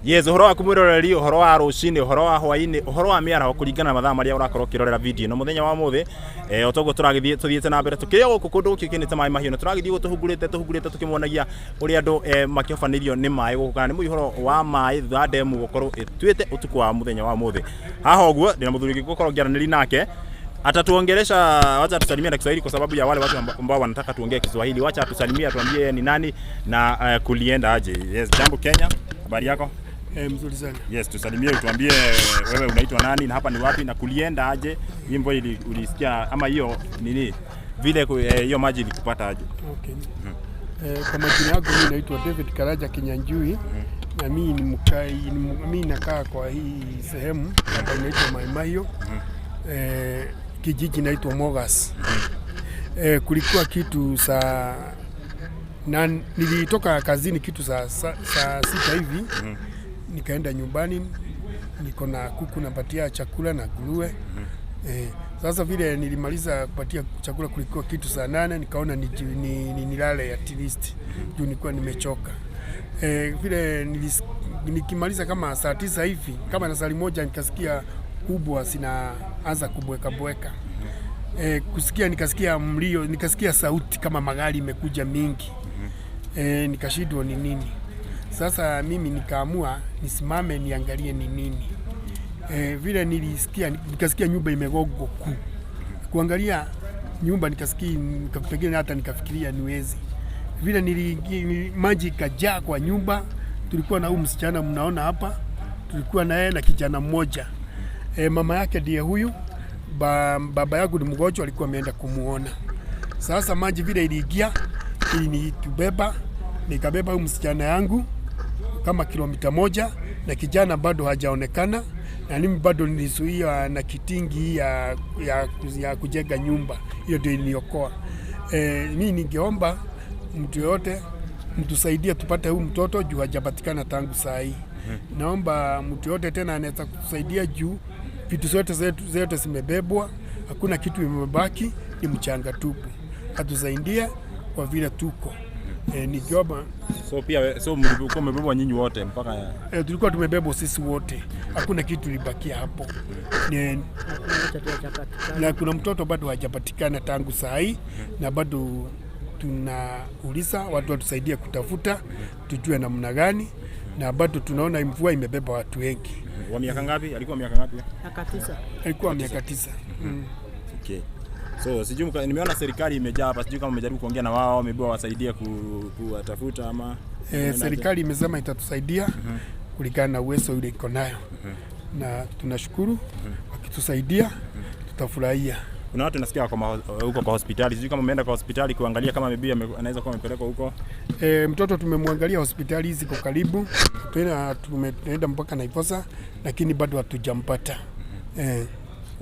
Yes, ũhoro waku mwĩroreri, ũhoro wa rũcinĩ, ũhoro wa hwainĩ, ũhoro wa mĩaraho, kũringana na mathaa marĩa ũrakorwo ũkĩrorera video ĩno mũthenya wa ũmũthĩ. O toguo tũragĩthiĩ tũthiĩte na mbere tũkĩrĩ o gũkũ kũndũ gũkĩũkĩnĩte maĩ mahiũ, na tũragĩthiĩ ũguo tũhungurĩte tũhungurĩte tũkĩmuonagia ũrĩa andũ makĩhobanĩrio nĩ maĩ gũkũ, kana nĩ mũihũro wa maĩ thutha wa ndemu gũkorwo ĩtuĩte ũtukũ wa mũthenya wa ũmũthĩ. Haha ũguo ndĩna mũthuri ũngĩ ngũkorwo ngĩaranĩria nake, atatuongelesha. Wacha atusalimie na Kiswahili kwa sababu ya wale watu ambao wanataka tuongee Kiswahili. Wacha atusalimie, atuambie yeye ni nani na kulienda aje. Yes, jambo Kenya, habari yako? Mzuri sana. Yes, tusalimie, utuambie wewe unaitwa nani na hapa ni wapi na kulienda aje. Hii mvua ulisikia ama hiyo nini vile hiyo maji ilikupata aje? Okay. Kwa majina yangu mimi naitwa David Karaja Kinyanjui na mimi ni mkai, mimi nakaa kwa hii sehemu ambayo inaitwa Mai Mahiu. Kijiji inaitwa Mogas. Kulikuwa kitu saa na nilitoka kazini kitu saa 6 hivi, nikaenda nyumbani, niko na kuku napatia chakula na nguruwe. Sasa vile nilimaliza kupatia chakula kulikuwa kitu saa 8, nikaona nilale at least juu nilikuwa nimechoka. Vile nikimaliza kama saa 9 hivi, kama na saa 1, nikasikia kubwa zinaanza kubweka bweka. Kusikia nikasikia mlio, nikasikia sauti kama magari imekuja mingi. Nikashindwa ni nini. Sasa mimi nikaamua nisimame niangalie ni nini. Vile nilisikia, nikasikia nyumba imegongwa ku. Kuangalia nyumba nikasikia, pengine hata nikafikiria niwezi. Vile niliingia, maji ikajaa kwa nyumba. Tulikuwa na huyu msichana mnaona hapa, tulikuwa na yeye na kijana mmoja. Mama yake ndiye huyu. Baba yangu ni mgonjwa, alikuwa ameenda kumuona. Sasa maji vile iliingia, ilinitubeba, nikabeba huyu msichana yangu kama kilomita 1, na kijana bado hajaonekana, na mimi bado nilizuia na kitingi ya kujenga nyumba. Hiyo ndio iliniokoa. Mimi ningeomba mtu yoyote mtusaidie tupate huyu mtoto juu hajapatikana tangu saa hii. Naomba mtu yoyote tena anaweza kutusaidia juu vitu zote zimebebwa, hakuna kitu imebaki, ni mchanga tupu. Atusaidie kwa vile tuko. Ningeomba. So pia so mlikuwa mmebebwa nyinyi wote mpaka Tulikuwa tumebebwa sisi wote, hakuna kitu ilibakia hapo. Na kuna mtoto bado hajapatikana tangu saa hii, na bado tunauliza watu watusaidie kutafuta, tujue namna gani, na bado tunaona mvua imebeba watu wengi. Wa miaka ngapi? Alikuwa miaka ngapi? Miaka 9. Alikuwa miaka 9. Okay. So sijui nimeona serikali imejaa hapa, sijui kama mmejaribu kuongea na wao, maybe wawasaidie kuwatafuta ama Serikali imesema itatusaidia kulingana na uwezo ule iko nayo, na tunashukuru wakitusaidia, tutafurahia. Kuna watu nasikia wako huko kwa hospitali, sijui kama umeenda kwa hospitali kuangalia kama maybe anaweza kuwa amepelekwa huko. Mtoto tumemwangalia hospitali ziko karibu, tena tumeenda mpaka Naivasha, lakini bado hatujampata.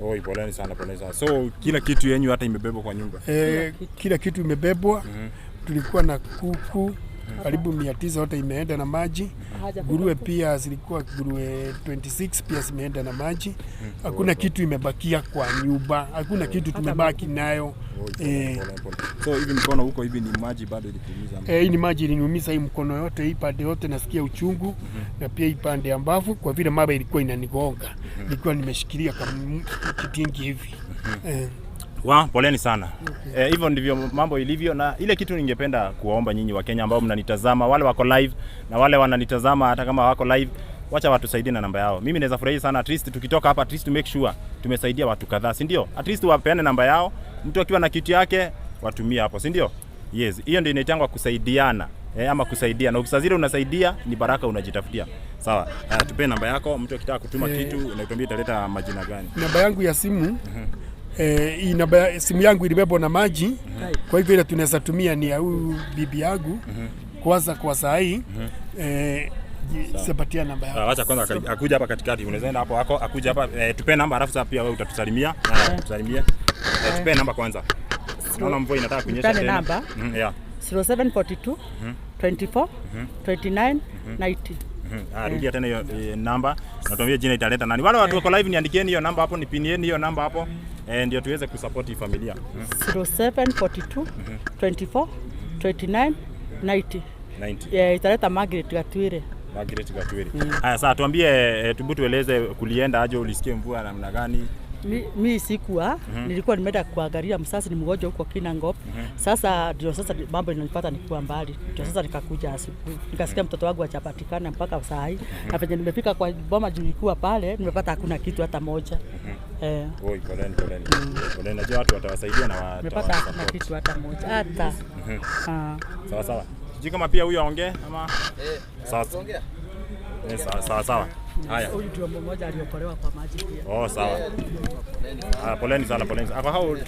Oi, poleni sana, poleni sana. So kila kitu yenyu hata imebebwa kwa nyumba? Kila kitu imebebwa. Tulikuwa na kuku karibu 900, yote imeenda na maji. Nguruwe pia zilikuwa nguruwe 26, pia zimeenda na maji. Hakuna kitu imebakia kwa nyumba, hakuna kitu tumebaki nayo. Oi, pole, pole, pole. So hivi mkono huko hivi ni maji bado ilikuumiza? Hii ni maji iliniumiza hii mkono yote, hii pande yote nasikia uchungu, na pia hii pande ya mbavu kwa vile mawe ilikuwa inanigonga. Nilikuwa nimeshikilia kama kitingi hivi. Wa, poleni sana. Hivyo ndivyo mambo ilivyo, na ile kitu ningependa kuwaomba nyinyi Wakenya ambao mnanitazama, wale wako live na wale wananitazama hata kama wako live, wacha watusaidie na namba yao. Mimi naweza furahia sana at least tukitoka hapa, at least to make sure tumesaidia watu kadhaa, si ndio? At least wapeane namba yao, mtu akiwa na kitu yake watumie hapo, si ndio? Yes, hiyo ndio inaitangwa kusaidiana. Ama kusaidia, na ukisazile unasaidia ni baraka unajitafutia. Sawa. Tupe namba yako, mtu akitaka kutuma kitu unatuambia italeta majina gani? Namba yangu ya simu, hii namba ya simu yangu ilibebwa na maji, kwa hivyo ile tunaweza tumia ni ya huyu bibi yangu kwanza kwa saa hii. Sipatia namba yangu. Wacha kwanza akuja hapa katikati. Unaweza enda hapo wako, akuja hapa, tupe namba, alafu sasa pia wewe utatusalimia. Tusalimie. Tupe namba kwanza. Naona mvua inataka kunyesha Nipane tena. namba? Yeah. 0742 24 29 90. Ah, rudia tena hiyo namba na tuambie jina italeta nani. Wale watu wako live, niandikieni hiyo namba hapo, nipinieni hiyo namba hapo. Ndio tuweze kusupport hii familia. 0742 24 29 90. 90. Yeah, italeta Margaret Gatwire. Margaret Gatwiri. Haya sasa tuambie, tubu tueleze kulienda aje, ulisikia mvua namna gani? Mi sikuwa nilikuwa nimeenda kuangalia msasi ni mgonjwa huko Kinangop. Sasa ndio sasa mambo inanipata nikuwa mbali. Ndio sasa nikakuja asubuhi. Nikasikia mtoto wangu hajapatikana mpaka saa hii. Na venye nimefika kwa boma juu ilikuwa pale, nimepata hakuna kitu hata moja. Eh, Oi, poleni poleni. Poleni, najua watu watawasaidia na nimepata hakuna watawasupport. kitu hata moja. Hata. Ah. Sawa sawa. Sijui kama pia huyu aongee ama sawa sawa. Sawa sawa sawa. Haya. Huyu ndio mmoja aliokolewa kwa maji pia. Oh, sawa. Ah, poleni sana, poleni sana. Ako how old?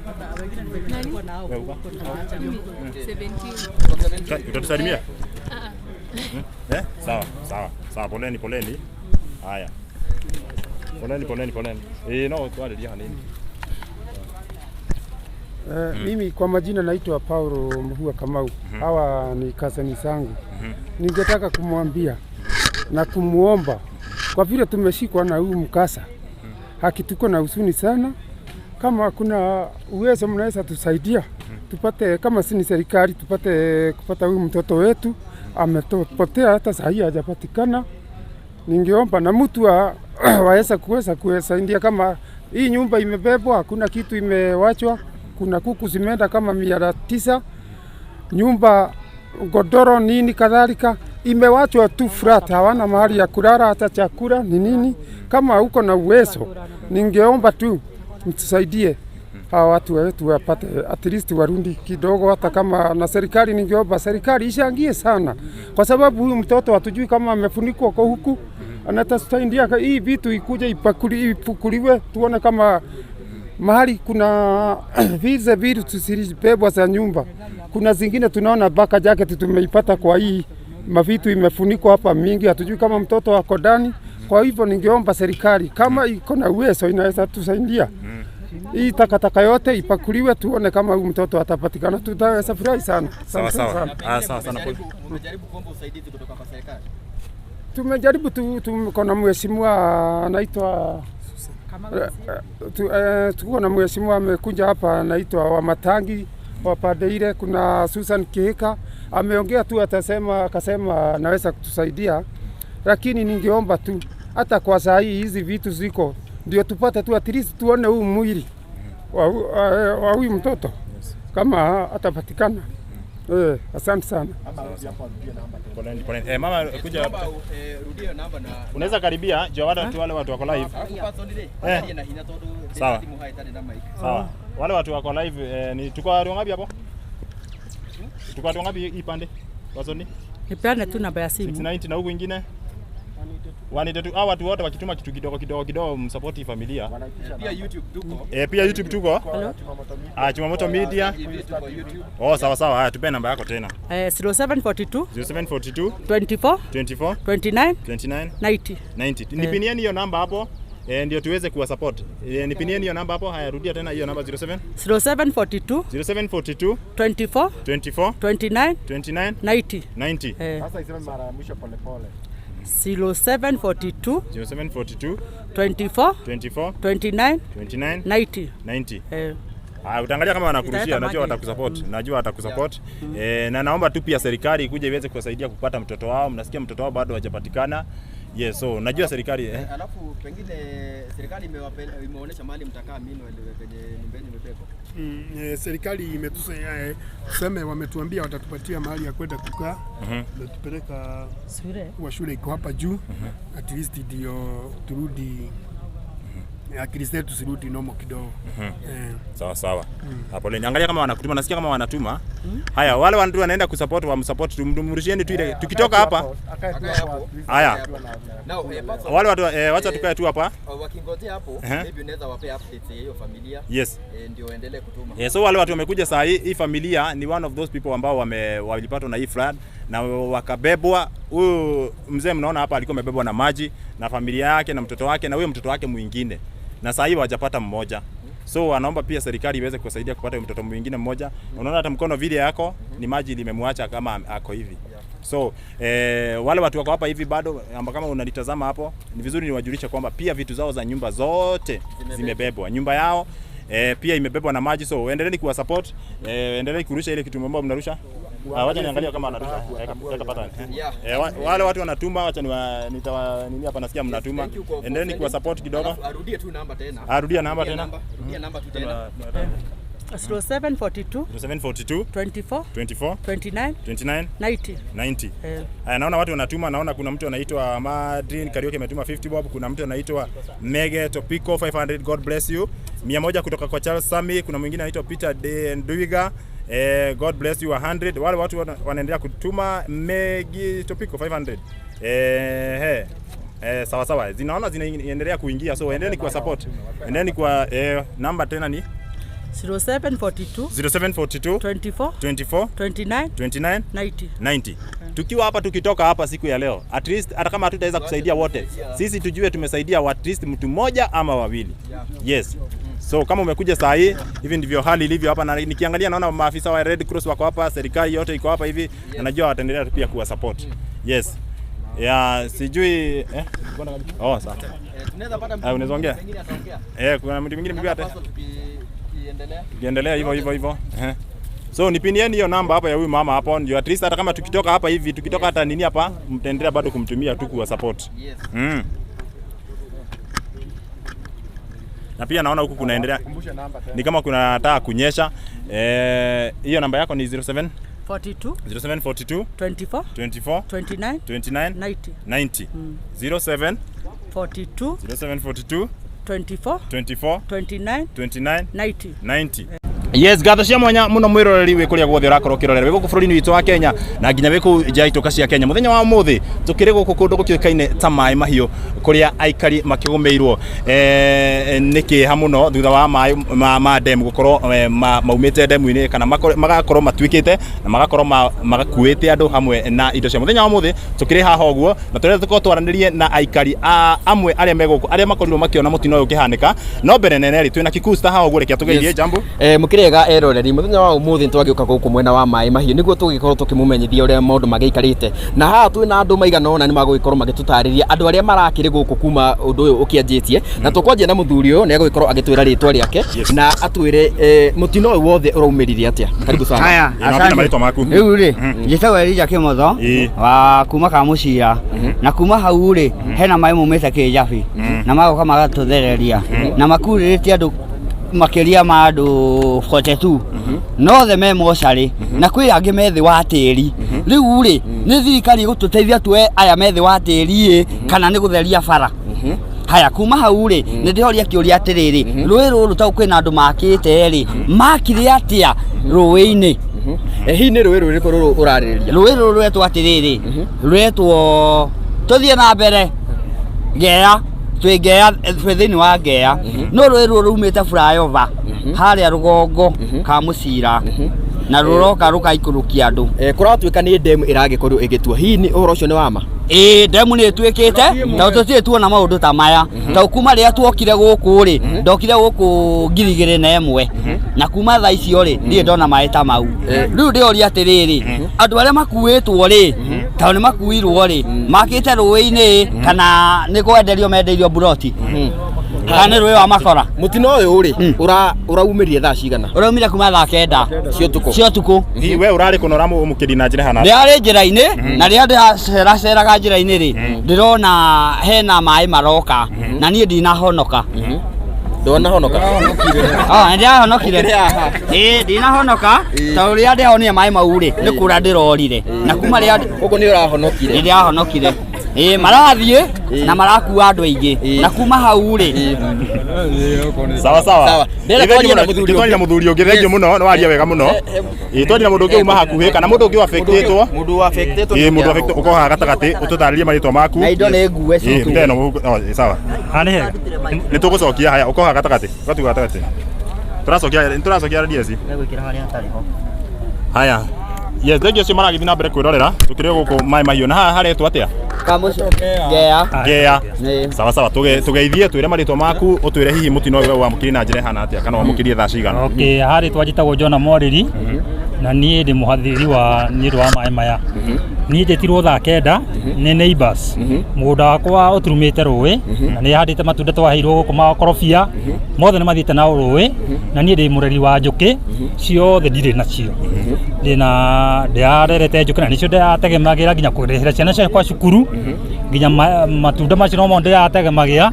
Hata wengine nimekuwa nao Wewe uko? huko tunaacha. 17. Utatusalimia? Eh? Sawa, sawa. Sawa, poleni, poleni. Haya. Poleni, poleni, poleni. Eh, no, twariria hanini. Mimi kwa majina naitwa Paulo Mhua Kamau. Hawa ni kasani zangu. Ningetaka kumwambia na kumuomba kwa vile tumeshikwa na huu mkasa, haki tuko na huzuni sana. Kama kuna uwezo mnaweza tusaidia tupate, kama si ni serikali, tupate kupata huyu mtoto wetu amepotea, hata saa hii hajapatikana. Ningeomba na mtu waweza kuweza kusaidia, kama hii nyumba imebebwa, hakuna kitu imewachwa, kuna kuku zimeenda kama 900, nyumba godoro nini kadhalika imewachwa tu flat, hawana mahali ya kulala, hata chakula ni nini. Kama uko na uwezo, ningeomba tu mtusaidie hawa watu wetu wapate at least warundi kidogo, hata kama na serikali, ningeomba serikali ishangie sana, kwa sababu huyu mtoto hatujui kama amefunikwa kwa huku, anatusaidia hii vitu ikuje ipukuliwe, tuone kama mahali kuna vile vitu zilibebwa za nyumba. Kuna zingine tunaona baka jacket tumeipata kwa hii mavitu imefunikwa hapa mingi, hatujui kama mtoto ako ndani. Kwa hivyo ningeomba serikali kama iko na uwezo inaweza tusaidia hii takataka yote ipakuliwe, tuone kama huyu mtoto atapatikana, tutaweza furahi sana. Sawa Asante sawa. sana. Ah, sawa sana. Pole. Mmejaribu kuomba usaidizi kutoka kwa serikali? Tumejaribu tu, tuko na mheshimiwa anaitwa tuko na mheshimiwa amekuja hapa anaitwa Wamatangi wa pande ile, kuna Susan Kihika ameongea tu, atasema akasema anaweza kutusaidia, lakini ningeomba tu hata kwa saa hii hizi vitu ziko ndio tupate tu at least tuone huu mwili wa huyu mtoto kama atapatikana. Asante sana. Poleni, poleni. Eh, mama kuja. Rudia hiyo namba na Unaweza karibia juu wale watu wale watu wako live. Alafu person ile angalia na hinya tondu Sawa. thimu haha itarĩ na mic. Sawa. Wale watu wako live ni tuko watu wangapi hapo? Tuko watu wangapi hii pande? Wazoni? Nipeane tu namba ya simu. 690 na huku ingine 182. Hao watu wote wakituma kitu kidogo kidogo kidogo msupport hii familia. Pia YouTube tuko. Eh, pia YouTube tuko. Ah, Chumamoto Media. TV tuko YouTube. Oh, sawa sawa. Haya, tupe namba yako tena. 0742 0742 24 24 29 29 90. 90. Nipinieni hiyo namba hapo. Ndio tuweze kuwa support. Nipinieni hiyo namba hapo. Haya, rudia tena hiyo namba 07 0742 0742 24 24 29 29 90. 90. Sasa iseme mara ya mwisho polepole. 0742 0742 24 24 29 29 90. 90. Eh, Ah, utaangalia kama wanakurushia, Italeta najua maji. watakusupport. Najua watakusupport. Na naomba tu pia serikali ikuje iweze kuwasaidia kupata mtoto wao. Mnasikia mtoto wao bado hajapatikana. Yes, so najua serikali Alafu pengine serikali imeonyesha mahali mtakaa mino penye nyumba yenu imebebwa. Serikali tuseme wametuambia watatupatia mahali ya kwenda kukaa, wametupeleka Sure. kwa shule iko hapa juu, at least ndio turudi akili zetu zirudi nomo kidogo. Sawa sawa. Hapo leni angalia kama wanakutuma, nasikia kama wanatuma. Haya, wale watu wanaenda kusupport wamsupport, tumrushieni tu ile tukitoka hapa. Akae tu Akae hapo. hapo. Haya. Now, Patson, Wale watu wacha tukae tu hapa. wakingojea hapo maybe unaweza wapea updates ya hiyo familia Yes. ndio waendelee kutuma. So wale watu wamekuja saa hii, hii familia ni one of those people ambao walipatwa na hii flood na wakabebwa. Huyu mzee mnaona hapa alikuwa amebebwa na maji na familia yake na mtoto wake na huyo mtoto wake mwingine, na saa hii hawajapata mmoja. So wanaomba pia serikali iweze kuwasaidia kupata huyo mtoto mwingine mmoja. Unaona hata mkono vile yako ni maji limemwacha kama ako hivi. So wale watu wako hapa hivi bado amba kama unanitazama hapo, ni vizuri niwajulishe kwamba pia vitu zao za nyumba zote zimebebwa. Nyumba yao pia imebebwa na maji, so endeleeni kuwa support, endeleeni kurusha ile kitu ambayo mnarusha. Ah, wacha niangalie kama anarusha. Weka pattern. Yeah. Eh, wale watu wanatuma, wacha niwa nitawa nini hapa nasikia mnatuma. Thank you for Endeni sending. kuwa support kidogo. Alafu arudie tu namba tena. Arudia namba tena. Rudia namba tu tena. 0742 0742 24 24 29 29 90. 90. Eh. Haya, naona watu wanatuma. Naona kuna mtu anaitwa Madrin Karaoke ametuma 50 bob. Kuna mtu anaitwa Mege Topiko 500, God bless you. 100 kutoka kwa Charles Sami. Kuna mwingine anaitwa Peter De Nduiga. God bless you 100. Wale watu wanaendelea kutuma. Megi Topiko 500. Sawa sawa, zinaona zinaendelea kuingia, so endeni kwa support, endeni kwa namba tena ni 0742 0742 24 24 29 29 90. 90. Tukiwa hapa tukitoka hapa siku ya leo, at least hata kama hatutaweza kusaidia wote, sisi tujue tumesaidia at least mtu mmoja ama wawili. Yes. So kama umekuja saa hii, hivi ndivyo hali ilivyo hapa, na nikiangalia naona maafisa wa Red Cross wako hapa, serikali yote iko hapa hivi, na najua wataendelea pia kuwa support. Yes. Ya sijui Oh, sawa. Tunaweza pata mtu Ah, unaweza ongea? mwingine ataongea. Kuna mtu mwingine mpiga hata Tukiendelea. tukiendelea hivyo hivyo hivyo. So nipinieni hiyo namba hapa ya huyu mama hapo, ndio at least hata kama tukitoka hapa hivi, tukitoka hata nini hapa, mtaendelea bado kumtumia tu kuwa support. Yes. Na pia naona huku kunaendelea Kumbusha namba tena. ni kama kuna taa kunyesha. Hiyo namba yako ni 07 42 0742 24 24 29 29 90. 90 07 42 0742 24 24 29 29 90. 90. Yes, ngatho cia mwanya muno mwiroreri wi kuria guothe urakorwo ukirorera wi guku bururi-ini witũ wa Kenya na nginya wi kuu nja ya itoka cia Kenya. Muthenya wa umuthi tukiri guku kundu gukiukaine ta maĩ mahiũ kuria aikari makigumiirwo nĩ kĩeha mũno thutha wa maĩ ma demu gukorwo maumĩte demu-inĩ kana magakorwo matuĩkĩte na magakorwo magakuĩte andũ hamwe na indo cia. Muthenya wa umuthi tukiri haha ũguo na tũrenda tũkorwo twaranĩrie na aikari amwe arĩa me gũkũ arĩa makorirwo makĩona mũtino ũyũ ũkĩhanĩka. No mbere nene rĩ twĩna Kikusta haha ũguo, reke atũgeithie. Yes. Jambo. Mũkĩrĩega eroreri, mũthenya wa ũmũthĩ nĩtwagĩũka gũkũ mwena wa maĩ mahiũ nĩguo tũgĩkorwo tũkĩmũmenyithia ũrĩa maũndũ magĩikarĩte, na haha twĩna andũ maigana ũna nĩ magũgĩkorwo magĩtũtarĩria andũ arĩa marakĩrĩ gũkũ kuma ũndũ ũyũ ũkĩanjĩtie. Na tũkwanjia na mũthuri ũyũ, nĩ egũgĩkorwo agĩtwĩra rĩtwa rĩake na atwĩre mũtino ũyũ wothe ũraumĩrire atĩa. Karibu sana. Haya, Na wambie na marĩtwa maku. Rĩu rĩ, njĩtagwo Elija Kĩmotho wa kuma Kamũcira, na kuma hau rĩ hena maĩ maumĩte Kĩjabi na magoka magatũthereria na makurĩrĩtie andũ makĩria ma andũ 42 nothe me mocarĩ na kwĩ angĩ me thĩ wa tĩri. Rĩu rĩ, nĩ thirikari ĩgũtũteithia tuoe aya me thĩ wa tĩri ĩ kana nĩ gũtheria bara? Haya, kuma hau rĩ nĩ ndĩroria kĩũria atĩrĩrĩ, rũĩ rũrũ tau kwĩna andũ makĩte rĩ, makire atĩa rũĩ-inĩ? Hihi nĩ rũĩ rũrĩkũ rũrũ ũrarĩrĩria? Rũĩ rũrũ rwetwo atĩrĩrĩ, rwetwo tũthiĩ na mbere Ngea, twĩ Ngea, twĩ thĩinĩ wa Ngea, no rũĩ rũrũ rumĩte flyover harĩa rũgongo Kamũcira na rũroka rũkaikũrũkia andũ. Kũratuĩka nĩ demu ĩragĩkorwo ĩgĩtua, hihi nĩ ũhoro ũcio nĩ wa ma? Ĩĩ, ndemu nĩ ĩtuĩkĩte tondũ tũtirĩ tuona maũndũ ta maya, tondũ kuma rĩrĩa tuokire gũkũ rĩ, ndokire gũkũ 2001 na kuma thaa icio rĩ ndirĩ ndona maĩ ta mau. Rĩu ndĩroria atĩrĩrĩ, andũ arĩa makuĩtwo rĩ, tondũ nĩ makuirwo rĩ, makĩte rũĩ-inĩ kana nĩ kwenderio mendeirio mburoti kana nĩ rũĩ wa makora? Mũtino ũyũ rĩ ũraumĩrire thaa cigana? Ũraumire kuma thaa 9 cia ũtukũ. Cia ũtukũ. Hihi we ũrarĩ kũ na ũramũkĩri na njĩra hana? Ndĩrarĩ njĩra-inĩ, na rĩrĩa ndĩraceraceraga njĩra-inĩ rĩ, ndĩrona hena maĩ maroka na niĩ ndinahonoka. Ndwanahonoka? Ah, ndĩrahonokire. Ũkĩrĩ Ĩĩ, ndinahonoka tondũ rĩrĩa ndĩronire maĩ mau rĩ, nĩ kũra ndĩrorire na kuma rĩrĩa Ũguo nĩ ũrahonokire? Nĩ ndĩrahonokire. Ĩĩ, marathiĩ na marakua andũ aingĩ na kuma hau rĩ. Sawa sawa. Sawa. Ndĩrenda twarie na mũthuri Twarie na mũthuri ũngĩ. Thengiũ mũno, nĩ waria wega mũno. Ĩĩ, twarie na mũndũ ũngĩ uma hakuhĩ kana mũndũ ũngĩ affectĩtwo. Mũndũ affectĩtwo. Ĩĩ, mũndũ affectĩtwo ũkorwo haha gatagatĩ ũtũtarĩrie marĩtwa maku. Na indo nĩ ngue Ĩĩ, citũ. rute ĩno mũhuko. Oh, ĩĩ, sawa. Nĩ tũgũcokia haya, ũkorwo haha gatagatĩ. Ũgatuga gatagatĩ. Tũracokia, nĩ tũracokia DS. Haya. Yes, thengiũ ũcio maragĩthiĩ na mbere kwĩrorera tũkĩrĩ gũkũ maĩ mahiũ. Na haha haretwo atĩa? Ngea. Ngea. Nĩ. Sawa sawa, tũgeithie, twĩre marĩtwa maku, ũtwĩre hihi mũtino ũyũ wamũkĩrie na njĩra ĩhana atĩa kana wamũkĩrie thaa cigana. Okay, harĩ twanjĩtagwo Jona Morĩri na niĩ ndĩ mũhathĩri wa nĩ ũndũ wa maĩ maya. Niĩ njĩtirwo thaa 9 nĩ neighbors. Mũgũnda wakwa ũturumĩte rũĩ na nĩ handĩte matunda twaheirwo gũkũ makorobia mothe nĩ mathiĩte na rũĩ, na niĩ ndĩ mũreri wa njũkĩ ciothe ndirĩ nacio. Ndĩna ndĩrarerete njũkĩ na nĩcio ndĩrategemagĩra nginya kũrĩhĩra ciana ciakwa cukuru, nginya matunda macio nomo ndĩrategemagĩra.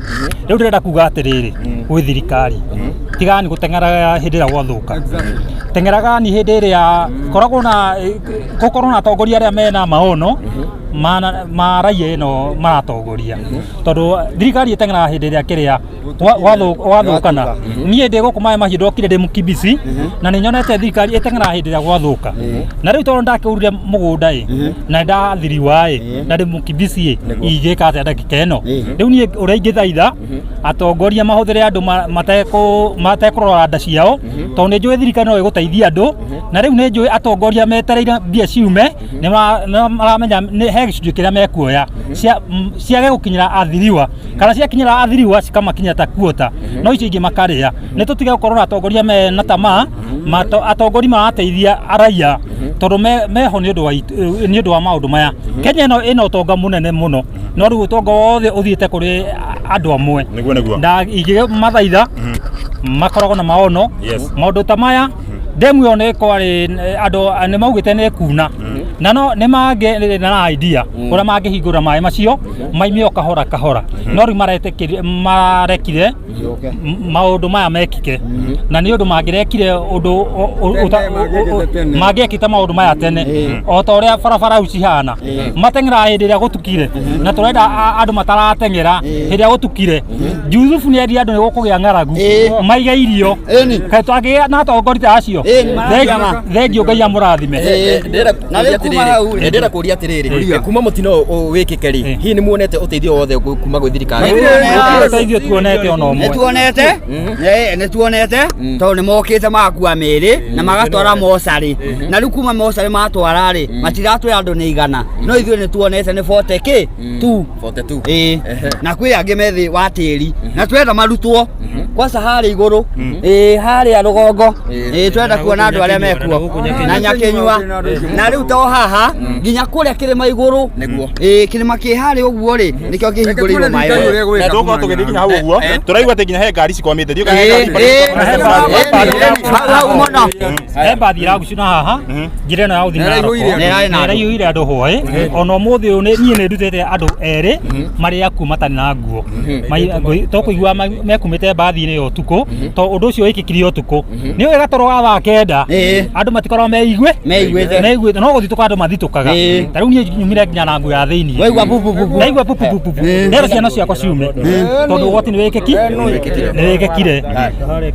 Rĩu ndĩrenda kuga atĩrĩrĩ gwĩ thirikari, tigani gũteng'eraga hĩndĩ ĩrĩa gwathũka, teng'eraga ni hĩndĩ ĩrĩa koragwo na gũkorwo na atongoria arĩa mena maono ma raia ĩno maratongoria, tondũ thirikari ĩteng'eraga hĩndĩ ĩrĩa kĩrĩa gwathũkana. Niĩ ndĩ gũkũ maĩ mahiũ ndokire ndĩ mũkibici na nĩ nyonete thirikari ĩteng'eraga hĩndĩ ĩrĩa gwathũka. Na rĩu tondũ ndakĩũrire mũgũnda ĩ na ndathiriwa ĩ na ndĩ mũkibici ĩ, ingĩka atĩa ndagĩka ĩno? Rĩu niĩ ũrĩa ingĩthaitha atongoria mahũthĩre andũ matekũrora nda ciao, tondũ nĩ njũĩ thirikari no ĩgũteithia andũ. Na rĩu nĩ njũĩ atongoria metereire mbia ciume nĩ maramenya nĩ he gĩcunjĩ kĩrĩa mekuoya ciage gũkinyĩra athiriwa, kana ciakinyĩra athiriwa cikamakinyĩra ta kuota, no icio ingĩ makarĩa. Nĩ tũtige gũkorwo na atongoria mena tamaa, atongoria marateithia araia, tondũ meho nĩ ũndũ wa maũndũ maya. Kenya ĩno ĩna ũtonga mũnene mũno, no rĩu ũtonga wothe ũthiĩte kũrĩ andũ amwe. Nĩguo. Na ingĩmathaitha makoragwo na maono maũndũ ta maya. Ndemu ĩyo nĩ kwarĩ andũ nĩ maugĩte nĩ kuna, na no nĩ mangĩ na idea ũrĩa mangĩhingũra maĩ macio maime o kahora kahora, no rĩu marekire maũndũ maya mekike, na nĩ ũndũ mangĩrekire ũndũ mangĩekĩte maũndũ maya tene, o ta ũrĩa barabara cihana mateng'eraga hĩndĩ ĩrĩa gũtukire, na tũrenda andũ matarateng'era hĩndĩ ĩrĩa gũtukire. Juthubu nĩ endire andũ nĩ gũkũgĩa ng'aragu maige irio, kaĩ twangĩgĩa na atongoria ta acio? Thengio, Ngai amũrathime. Ndĩrenda kũria atĩrĩrĩ, kuma mũtino ũyũ wĩkĩke rĩ, hihi nĩ muonete ũteithio wothe kuma gwĩ thirikari? Ũteithio tuonete ona ũmwe. Nĩ tuonete, tondũ nĩ mokĩte magakua mĩĩrĩ na magatwara mocarĩ, na rĩu kuma mocarĩ matwara rĩ, matiratwĩra andũ nĩ igana, no ithuĩ nĩ tuonete nĩ 40 k tu. 42. Ĩĩ, na kwĩ angĩ me thĩ wa tĩri, na twenda marutwo kwanza harĩa igũrũ, ĩĩ, harĩa rũgongo. Ĩĩ, twenda kuona andũ arĩa mekuo na Nyakĩnyua, na rĩu to haha, nginya kũrĩa kĩrĩma igũrũ. Ĩĩ, kĩrĩma kĩ harĩa ũguo rĩ, nĩkĩo kĩhingũrĩirwo maĩ. Na tũgũkorwo tũgĩthiĩ nginya hau ũguo, tũraigua atĩ nginya he ngari cikwamĩte. Ndiũĩ kana he ngari. Hau mũno. He mbathi ĩragucina haha njĩra ĩno ya gũthiĩ Narok. Nĩ ĩraihũire andũ hwaĩ. Ona ũmũthĩ ũyũ niĩ nĩ ndutĩte andũ erĩ marĩ akuũ matarĩ na nguo, tũkũigua mekumĩte mbathi-inĩ ya ũtukũ, to ũndũ ũcio wĩkĩkire ũtukũ. Nĩ ũĩ gatoro ga thaa 9 andũ matikoragwo meiguĩte, meiguĩte, no gũthitũka andũ mathitũkaga. Ta rĩu niĩ nyumire nginya na nguo ya thĩiniĩ. Waigua bu bu bu bu. Ndaigua bu bu bu bu bu, ndero ciana ciakwa ciume, tondũ ũgwati nĩ wĩkĩkire.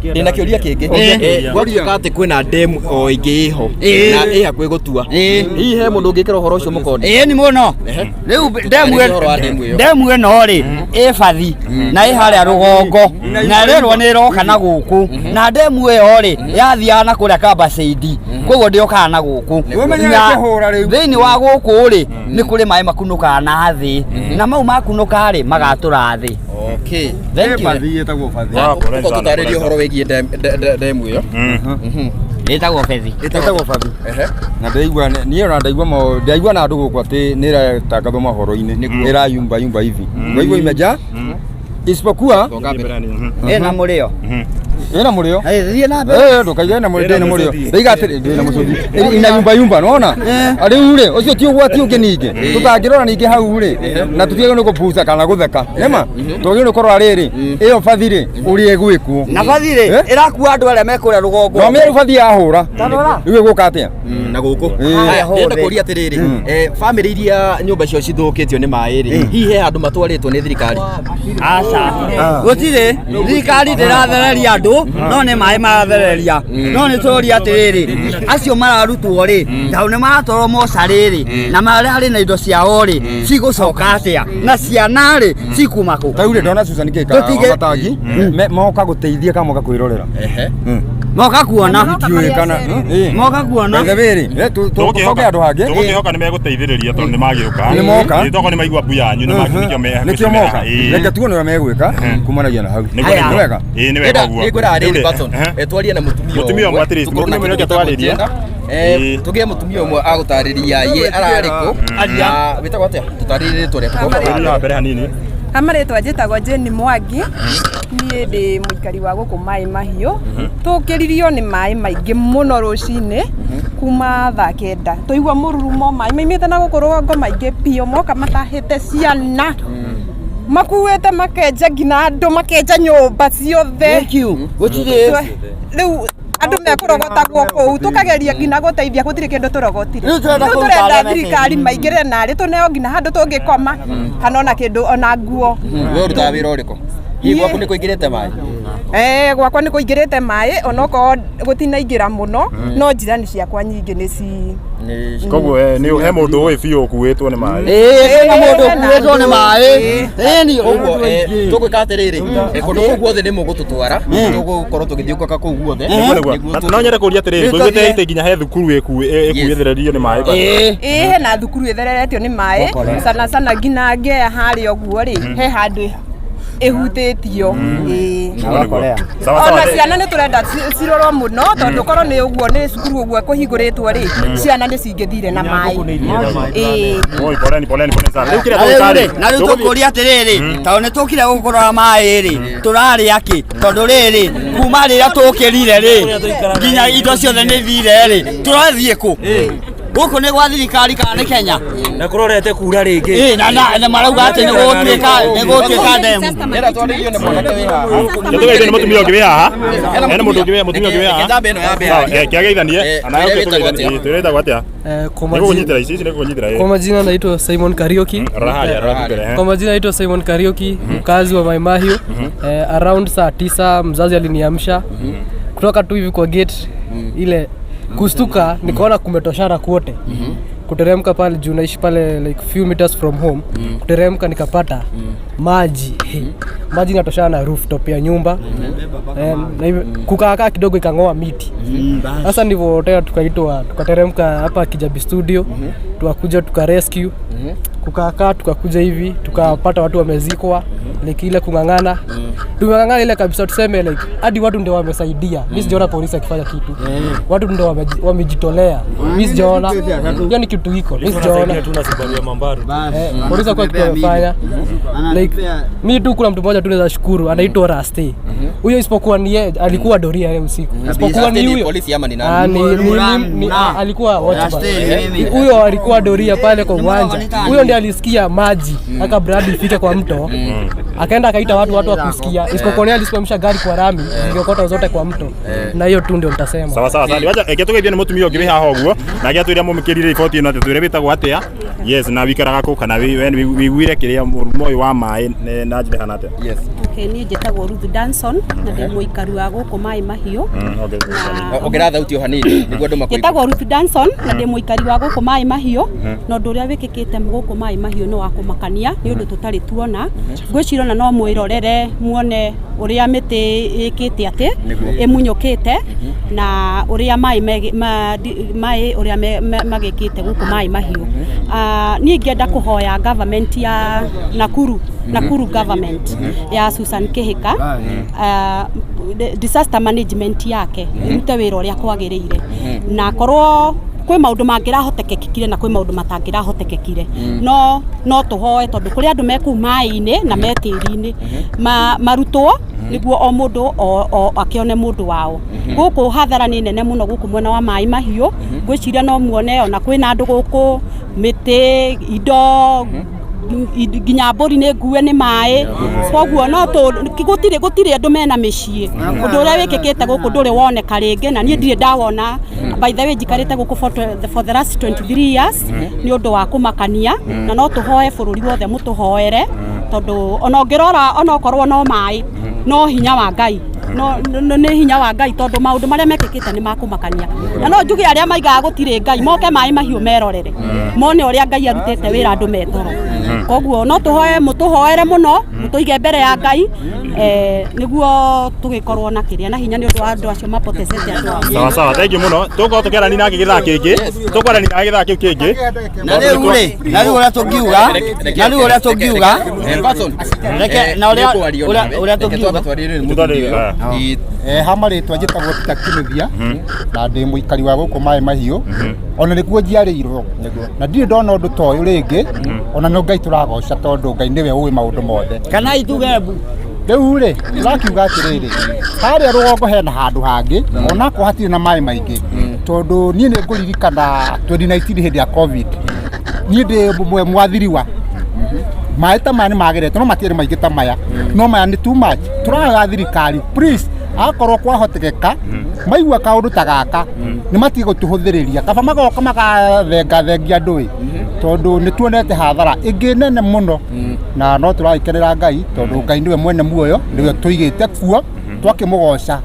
Ndĩna kĩũria kĩngĩ. Gwatuĩka atĩ kwĩna ndemu o ĩngĩ ĩho na ĩ hakuhĩ gũtua, hihi he mũndũ ũngĩkĩra ũhoro ũcio mũkonde? Ĩĩ, nĩ mũno. Rĩu ndemu Ũhoro wa ndemu ĩyo. Ndemu ĩno rĩ, ĩ bathi na ĩ harĩa rũgongo, na ĩrerwo nĩ ĩroka na gũkũ, na ndemu ĩyo rĩ, yathiaga na kũrĩa Kambaceindi, koguo ndĩokaga na gũkũ. Na thĩinĩ wa gũkũ rĩ, nĩ kũrĩ maĩ makunũkaga na thĩ, na mau makunũka rĩ, magatũra thĩ. Okay. Thank you. Ĩtagwo bathi. Ũka tũtarĩrie ũhoro wĩgiĩ ndemu ĩyo. Ĩtagwo bethi. Ĩtagwo bathi. Na ndaigua niĩ ona ndaigua ndaigua na andũ gũkũ atĩ nĩ ĩratangathwo mohoro-inĩ, ĩrayumba yumba hivi, kwa hivyo imejaa, isipokuwa Ĩna mũrĩo. Ĩna mũrĩo. Thiĩ na mbere. Ndũkaiga ĩna mũrĩo, ndĩna mũrĩo. Ndaiga atĩrĩ, ndĩna mũcũthi. Ina yumba yumba, nĩwona? Rĩu rĩ, ũcio ti ũgwati ũngĩ ningĩ. Tũtangĩrora ningĩ hau rĩ, na tũtiagĩrĩirwo nĩ kũbuca kana gũtheka. Nĩma? Twagĩrĩirwo nĩ kũrora rĩrĩ, ĩyo bathi rĩ, ũrĩa ĩgwĩkwo. Na bathi rĩ, ĩrakua andũ arĩa me kũrĩa rũgongo. No mĩrũ bathi yahũra. Rĩu ĩgũka atĩa? Na gũkũ. Haya, ndĩrenda kũria atĩrĩrĩ, bamĩrĩ iria nyũmba ciao cithũkĩtio nĩ maĩ rĩ, hihi he handũ matwarĩtwo nĩ thirikari? Aca, gũtirĩ. Thirikari ndĩrathereria andũ, no nĩ maĩ marathereria. No nĩ tũria atĩrĩrĩ, acio mararutwo rĩ, tondũ nĩ maratwarwo mocarĩ rĩ, na marĩa harĩ na indo ciao rĩ, cigũcoka atĩa? Na ciana rĩ, cikuma kũ? Rĩu rĩ, ndona Susan kĩ matangi moka gũteithia kana moka kwĩrorera? Moka kuona. Ndiũĩ kana Moka kuona. By the way rĩ, tũcoke handũ hangĩ. Tũgũkĩhoka nĩ megũteithĩrĩria tondũ nĩ magĩũka. Nĩ moka. Ĩĩ, tokorwo nĩ maigua mbu yanyu, nĩ nĩkĩo Nĩkĩo moka. Reke tuone ũrĩa megwĩka kumanagia na hau. Nĩguo. Nĩ wega. Ĩĩ, nĩ wega ũguo. Nĩngwĩra rĩrĩ, Rĩu rĩ, Batson, twarie na mũtumia Mũtumia ũmwe at least, tũkorwo na mũtumia ũmwe kĩndũ nĩkĩo twarĩrie. gĩtagwo gender. Tũgĩe mũtumia ũmwe agũtarĩria ye ararĩ kũ, na wĩtagwo atĩa? Tũtarĩrie rĩtwa rĩaku. Tũthiĩ na mbere hanini. Hamarĩtwa njĩtagwo Jane Mwangi, niĩ ndĩ mũikari wa gũkũ Maĩ Mahiũ. Tũkĩririo nĩ maĩ maingĩ mũno rũcinĩ kuma thaa 9, tũigua mũrurumo maĩ maimĩte na gũkũ rũgongo maingĩ biũ, moka matahĩte ciana, makuĩte makenja nginya andũ, makenja nyũmba ciothe. Thank you. Gũtirĩ. Rĩu andũ mekũrogotagwo kũu, tũkageria nginya gũteithia, gũtirĩ kĩndũ tũrogotire. Rĩu tũrenda Rĩu kũruta tũrenda arĩa thirikari maingĩrĩre narĩ tũneo nginya handũ tũngĩkoma kana ona kĩndũ ona nguo. We ũrutaga wĩra ũrĩkũ? Hihi gwaku nĩ kũingĩrĩte maĩ? Eh, gwakwa nĩ kũingĩrĩte maĩ onokorwo gũtinaingĩra mũno, no njirani ciakwa nyingĩ nĩ ci Koguo nĩ he mũndũ ũĩ biũ ũkuĩtwo nĩ maĩ. Ĩĩ, kwĩna mũndũ ũkuĩtwo nĩ maĩ. Ĩni, Ũguo tũgwĩka atĩrĩrĩ, kũndũ kũu guothe nĩ mũgũtũtwara, tũgũkorwo tũgĩthiũkũka kũu guothe. Nĩguo nĩguo. Na no nyende kũria atĩrĩrĩ, ngũiguĩte atĩ nginya he thukuru ĩkuĩthererio nĩ maĩ bado. Ĩĩ, hena thukuru ĩthereretio nĩ maĩ sana sana, nginya ngea harĩa ũguo rĩ, he handũ ĩhutĩtio. Ĩĩ. Nĩguo nĩguo. Sawa sawa. Ona ciana nĩ tũrenda cirorwo mũno, tondũ korwo nĩ ũguo nĩ cukuru ũguo kũhingũrĩtwo rĩ, ciana nĩ cingĩthire na maĩ. Ĩĩ. Oi, poleni poleni poleni sana. Rĩu kĩrĩa Na rĩu tũgwĩka rĩ, rĩ, na rĩu tũgũthiĩ- tũkũria atĩrĩrĩ, tondũ nĩ tũkire gũkũ kũrora maĩ rĩ, tũrarĩa kĩ? Tondũ rĩrĩ, kuma rĩrĩa tũkĩrire rĩ, nginya indo ciothe nĩ thire rĩ, tũrathiĩ kũ? Gũkũ nĩ gwa thirikari kana nĩ Kenya? Na kũrorete kura rĩngĩ. Ĩ, na marauga atĩ nĩ gũgũtuĩka ndemu. Ndĩrenda twarĩrio nĩ mwanake wĩ haha. Tũgeithie nĩ mũtumia ũngĩ wĩ haha. Hena mũndũ ũngĩ mũtumia ũngĩ wĩ haha. Reke njambe ĩno yambe Sawa, yarie. kĩageithanie. Anayo Twĩre wĩtagwo atĩa? Twĩre wĩtagwo atĩa? Kwa Nĩ majina, gũkũnyitĩra ici, ici nĩ gũkũnyitĩra. kwa majina naitwa Simon Kariuki. Rora harĩa, rora tu mbere. Kwa majina naitwa Simon Kariuki, mkazi wa Mai Mahiu. Around saa 9 mzazi aliniamsha kutoka tu hivi kwa gate ile kustuka, nikaona kumetoshana kwote. Kuteremka pale juu, naishi pale like few meters from home, kuteremka nikapata maji, maji inatoshana na rooftop ya nyumba. Na hivyo kukaakaa kidogo ikang'oa miti. Sasa ndivyo tena tukaitwa, tukateremka hapa Kijabi Studio, tukakuja tukarescue, kukaakaa tukakuja hivi tukapata watu wamezikwa. Like ile kung'ang'ana, tumeng'ang'ana ile kabisa, tuseme like hadi watu ndio wamesaidia. Mi sijaona polisi akifanya kitu, watu ndio wamejitolea. Mi sijaona hiyo ni kitu iko, mi sijaona. Tu na Subaru ya Mambaru. Polisi kwa kitu wamefanya, like mi tu kuna mtu mmoja tu naweza shukuru, anaitwa Rasti. Huyo isipokuwa ni yeye alikuwa doria ile usiku, isipokuwa Rasti ni ni huyo polisi ama ni nani? Ah, alikuwa watchman. Rasti ni mimi. Huyo alikuwa doria pale kwa uwanja, huyo ndiye alisikia maji aka bradi ifike kwa mto, akaenda akaita watu, watu wakusikia. Isipokuwa ni yeye alisimamisha gari kwa rami, zingeokota zote kwa mto. Na hiyo tu ndio nitasema. Sawa sawa, asante. Wacha reke tũgeithie nĩ mũtumia ũngĩ wĩ haha ũguo na gĩatwĩra mũmĩkĩrire riboti ĩno atĩ twĩre wĩtagwo atĩa, yes, na wikaraga kũ, kana we nĩ wĩiguire kĩrĩa mũrumo ũyũ wa maĩ na njĩra ĩhana atĩa? Yes. Okay, niĩ njĩtagwo Ruth Danson na ndĩ mũikari wa gũkũ Maĩ Mahiũ. Ongerera thauti o hanini nĩguo andũ makũigue. Njĩtagwo Ruth Danson na ndĩ mũikari wa gũkũ Maĩ Mahiũ, na ũndũ ũrĩa wĩkĩkĩte gũkũ Maĩ Mahiũ nĩ wa kũmakania, nĩ ũndũ tũtarĩ tuona. Ngwĩciria ona no mwĩrorere muone ũrĩa mĩtĩ ĩkĩte atĩ ĩmunyũkĩte na ũrĩa maĩ maĩ ũrĩa magĩkĩte gũkũ Maĩ Mahiũ. Ah, niĩ ingĩenda kũhoya government ya Nakuru, Nakuru government ya Susan Kihika, disaster management yake ĩrute wĩra ũrĩa kwagĩrĩire, na korwo kwĩ maũndũ mangĩrahotekekire na kwĩ maũndũ matangĩrahotekekire, no tũhoe tondũ kũrĩ andũ me kũu maĩ-inĩ na me tĩri-inĩ, marutwo nĩguo o mũndũ o akĩone mũndũ wao. Gũkũ hathara nĩ nene mũno gũkũ mwena wa Maĩ Mahiũ. Ngwĩciria no muone ona kwĩna andũ gũkũ, mĩtĩ, indo, nginya mbũri nĩ ngue nĩ maĩ. Koguo no gũtirĩ andũ mena mĩciĩ. Ũndũ ũrĩa wĩkĩkĩte gũkũ ndũrĩ woneka rĩngĩ, na niĩ ndirĩ ndawona. By the way, njikarĩte gũkũ for the last 23 years. Nĩ ũndũ wa kũmakania, na no tũhoe bũrũri wothe mũtũhoere, tondũ ona ũngĩrora onokorwo no maĩ, no hinya wa Ngai, no nĩ hinya wa Ngai, tondũ maũndũ marĩa mekĩkĩte nĩ makũmakania. Na no njuge arĩa maigaga gũtirĩ Ngai moke Maĩ Mahiũ merorere mone ũrĩa Ngai arutĩte wĩra andũ metoro. Koguo no tũhoe mũtũhoere mũno, mũtũige mbere ya Ngai, nĩguo tũgĩkorwo na kĩrĩa na hinya nĩ ũndũ wa andũ acio mapotezete andũ ao. Sawa sawa, thank you mũno. Tũgũkorwo tũkĩarania nake gĩthaa kĩngĩ, tũkwarania nake gĩthaa kĩu kĩngĩ. Na rĩu rĩ, na rĩu ũrĩa tũngiuga, na rĩu ũrĩa tũngiuga, reke na ũrĩa tũngiuga. Ha marĩtwa njĩtagwo Peter Kinuthia na ndĩ mũikari wa gũkũ Maĩ Mahiũ, ona nĩkuo njiarĩirwo na ndirĩ ndona ũndũ ta ũyũ rĩngĩ, ona no Ngai tũragoca tondũ Ngai nĩwe ũĩ maũndũ mothe. Kana ituge mbu. Rĩu rĩ, tũrakiuga atĩrĩrĩ, harĩa rũgongo hena handũ hangĩ onakorwo hatirĩ na maĩ maingĩ, tondũ niĩ nĩ ngũririkana 2019 hĩndĩ ya COVID, niĩ ndĩ mũmwe mwathiriwa. Maĩ ta maya nĩ mageretwo no matiarĩ maingĩ ta maya, no maya nĩ too much. Tũrahoya thirikari, please, akorwo kwahotekeka maigua kaũndũ ta gaka nĩ matige gũtũhũthĩrĩria, kaba magoka magathengathengia andũ ĩ, tondũ nĩ tuonete hathara ĩngĩ nene mũno, na no tũragĩkenera Ngai tondũ Ngai nĩwe mwene muoyo, nĩwe tũigĩte kuo, twakĩmũgoca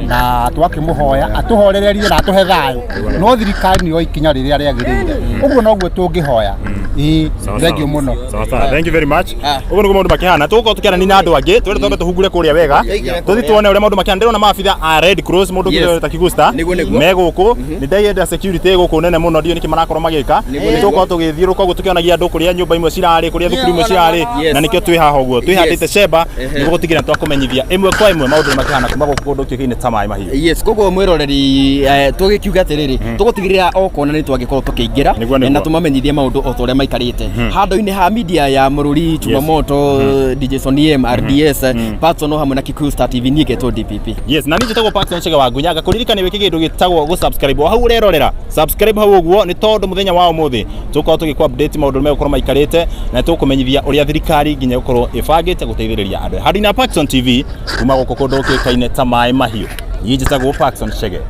na twakĩmũhoya atũhorererie na atũhe thayũ, no thirikari nĩyo ikinya rĩrĩa rĩagĩrĩire, ũguo noguo tũngĩhoya. Ĩĩ, thank you mũno. Sawa sawa, thank you very much. Ũguo nĩguo maũndũ makĩhana. Tũgũkorwo tũkĩarania na andũ angĩ, twende twambe tũhungure kũrĩa wega, tũthiĩ tuone ũrĩa maũndũ makĩhana. Ndĩrona maabitha a Red Cross, mũndũ ũngĩ ta Kigusta Nĩguo. me gũkũ. Nĩ ndaienda security gũkũ nene mũno, ndiũĩ nĩkĩ marakorwo magĩka. Nĩ tũgũkorwo tũgĩthiũrũrũka ũguo tũkĩonagia andũ kũrĩa nyũmba imwe cirarĩ, kũrĩa thukuru imwe cirarĩ, na nĩkĩo twĩ haha ũguo twĩhandĩte cemba nĩguo gũtigĩrĩra twakũmenyithia ĩmwe kwa ĩmwe maũndũ nĩ makĩhana kuma gũkũ kũndũ kĩũkaine ta Maĩ Mahiũ. Yes, koguo mwiroreri, tũgĩkiuga atĩrĩrĩ, tũgũtigĩrĩra o kona nĩ twangĩkorwo tũkĩingĩra na tũmamenyithie maũndũ o ta ũrĩa maikarĩte handũ-inĩ ha media ya Mũrũri Chumamoto, DJ Sonny M, RDS Patson, o hamwe na Kikuyu Star TV. Niĩ ngetwo DPP. Yes, na niĩ njĩtagwo Paxton Chege wa Ngunya. Ngakũririkania wĩke kĩndũ gĩtagwo gũ-subscribe o hau ũrerorera, subscribe hau ũguo, nĩ tondũ mũthenya wa ũmũthĩ tũgũkorwo tũgĩkũ update maũndũ megũkorwo maikarĩte, na tũkũmenyithia ũrĩa thirikari nginya gũkorwo ĩbangĩte gũteithĩrĩria andũ. Handũ-inĩ ha Paxton TV kuma gũkũ kũndũ gũkĩkaine ta Maĩ Mahiũ, niĩ njĩtagwo Paxton Chege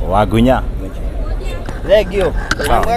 wa Ngunya. Thank you. Sawa.